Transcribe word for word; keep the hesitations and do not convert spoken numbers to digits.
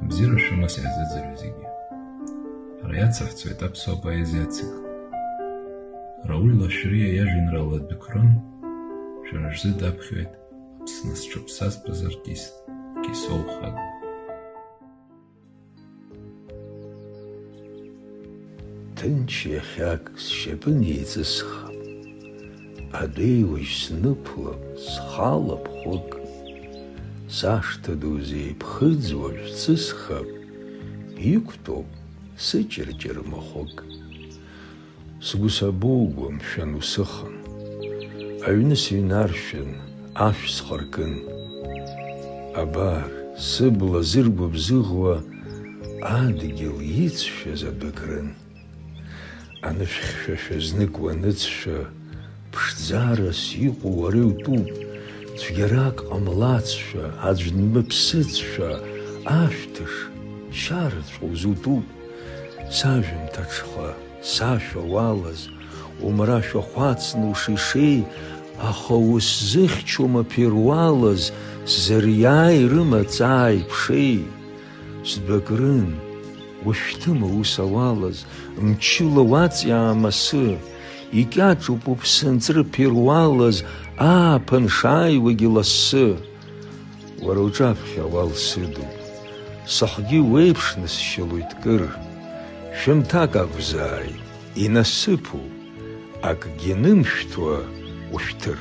Абзиара шәымаз иаазыӡырҩ зегьы. Ҳара иацаҳҵоит аԥсуа поезиа ацикл. Рауль Лашәриа иажәеинраала Дәықәрым шәара шәзы даԥхьоит Аԥсны зҽаԥсазтәыз артист Кьысоу Хагә. Ҭынч иахьак сшьапы неиҵысхып, адәеиужь снықәлап, схалап хәык. Сашҭа ду зеиԥхыӡ уажә ҵысхып, иқәтәоуп сыҷырҷыр махәык. Сгәы сабоугәа, мшәан, усыхан. Аҩны сыҩнаршәын, ашә схаркын. Абар, сыбла зыргәыбзыӷуа адгьыл ицәшәаз адәы крын. Анышә хьшәашәа знык уаныцәшәа, ԥшӡарас иҟоу уара иутәуп, цәгьарак ҟамлацшәа, аӡә дмыԥсыцшәа, ашәҭыш, шьараҵәҟьа узутәуп. Сажәымҭаҽха, сашәа уалаз, умра шәахәацны ушишеи, аха усзыхьчома ԥеруалаз, сзыриааи рымаҵ ааиԥшеи? Сдәакрын, ушәҭыма ус ауалаз, мчыла уаҵиаам асы, икьаҿуп уԥсынҵры ԥеруалаз, ааԥын шааиуагьы лассы. Уара уҿаԥхьа ауал сыдуп, сыхгьы уеиԥшны сшьылоит кыр. Шәымҭак акәзааит, инасыԥуп, акгьы нымшәҭуа ушәҭыр.